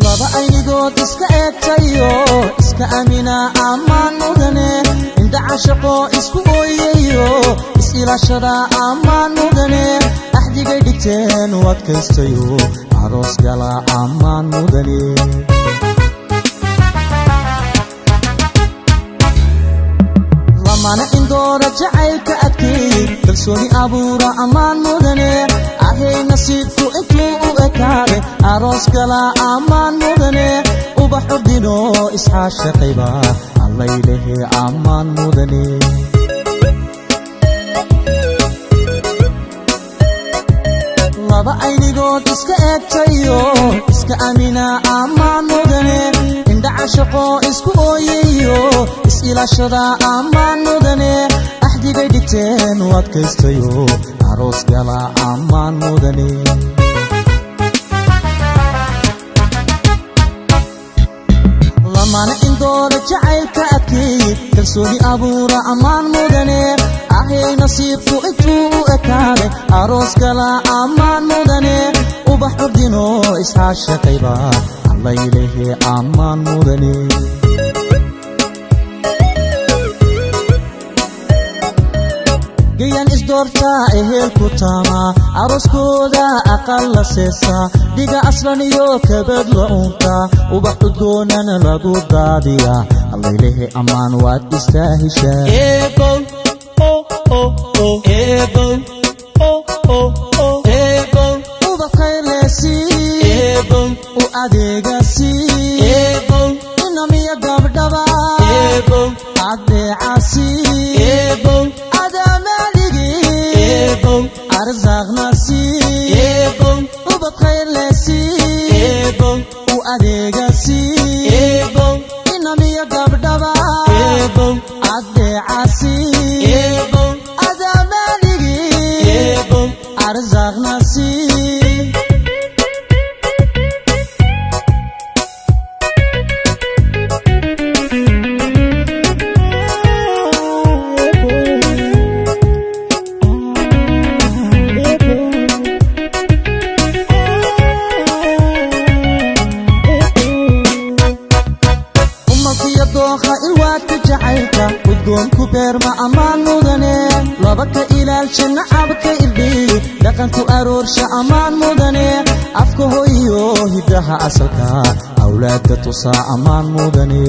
Laba aynigood iska eegtayo iska aamina ammaan mudane indha cashaqo isku ooyayo is ilaashada ammaan mudane axdigay dhigteen u adkaystayo aroos gala ammaan mudane. Lamana indoora jacaylka adkeeyey kalsooni abuura ammaan mudane ahay nasiibku intuu u ekaade aroos gala ammaan mudane ubax urdino isxaashaqayba allaylehe ammaan mudane. Laba aynigood iska eegtayo iska aamina ammaan mudane indha cashaqo isku ooyayo is ilaashada ammaan mudane axdigay dhigteen u adkaystayo aroos gala ammaan mudane. Lamana indoora jacaylka adkeeyey kalsooni abuura ammaan mudane ahay nasiibku intuu u ekaade aroos gala ammaan mudane ubax urdino isxaashaqayba allaylehe ammaan mudane. Gayan isdoortaa ehelku taamaa arooskooda aqal la seesaa dhiga aslan iyo kabad la untaa ubax udgoonana lagu daadiyaa allaylehe ammaan waad istaahishaa. Eebow oh oh oh eebow oh oh oh eebow Ubad khayr leh sii eebow u adeega sii eebow inamiyo gabdhaba eebow adeeca sii eebow adamaaligi eebow arsaaqna sii eebow ubad khayr leh sii eebow u adeega sii eebow inamiyo gabdhaba eebow adeeca sii eebow adamaaligi eebow arsaaqna sii. Umalkiyo dooha ilwaadka jacaylka udgoonku beerma ammaan mudane laba ka ilaalsha nacabka irdhiyi dhaqanku aroorsha ammaan mudane afka hooyo hiddaha asalka awlaadda tusaa ammaan mudane.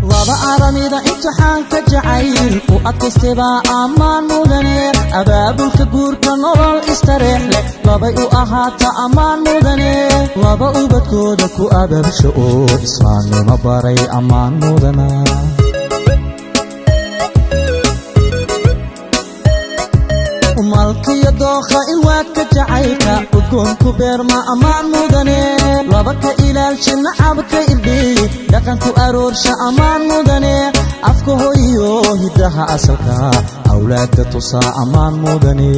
Laba aramida imtixaanka jacayl u adkaystay ammaan mudane abaabulka guurka nolol istareex leh labay u ahaata ammaan mudane laba ubadkooda ku abaabsha oo islaamnimo baray ammaan mudana. Umalkiyo dookha ilwaadka jacaylka udgoonku beerma ammaan mudane laba ka ilaalsha nacabka irdhiyi dhaqanku aroorsha ammaan mudane afka hooyo hiddaha asalka awlaadda tusaa ammaan mudane.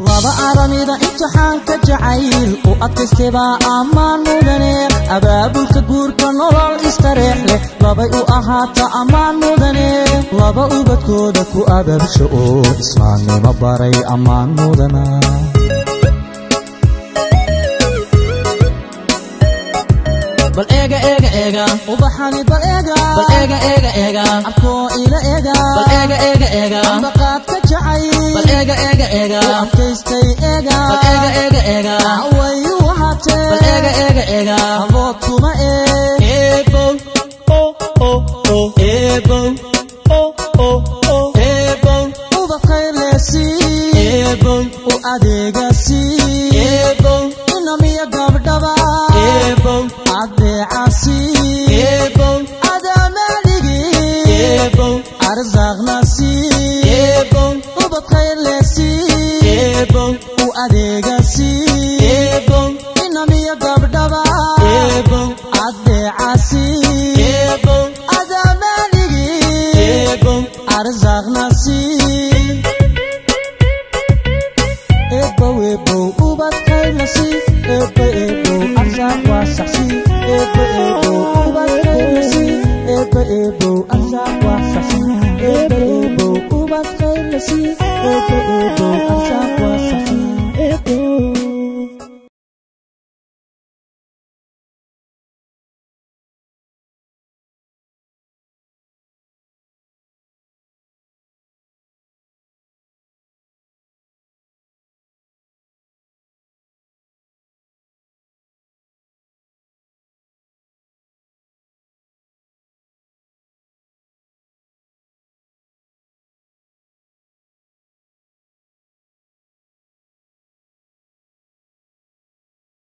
Laba aramida imtixaanka jacayl u adkaystay ammaan mudane abaabulka guurka nolol istareex leh labay u ahaata ammaan mudane laba ubadkooda ku abaabsha oo islaamnimo baray ammaan mudana. Bal eega eega eega Ubaxani bal eega bal eega eega eega arkoo ila eega bal eega eega eega ambaqaadka jacayl bal eega eega eega u adkaystay eega bal eega eega eega way u ahaatee bal eega eega eega abood kuma ee eebow oh oh oh eebow oh oh oh eebow ubad khayr leh sii eebow u adeega sii eebow inamiyo gabdhaba eebow adeeca sii eebow adamaaligi eebow arsaaqna sii eebow ubad khayr leh sii eebow u adeega sii eebow inamiyo gabdhaba eebow adeeca sii eebow adamaaligi eebow arsaaqna sii. Eebow eebow ubad khayr la sii eebo eebow arsaaq waa sax sii eebo eebow ubad khayr la sii eebo eebow arsaaq waa sax sii eebo. Eebow, eebow, arsaaq waa saxan.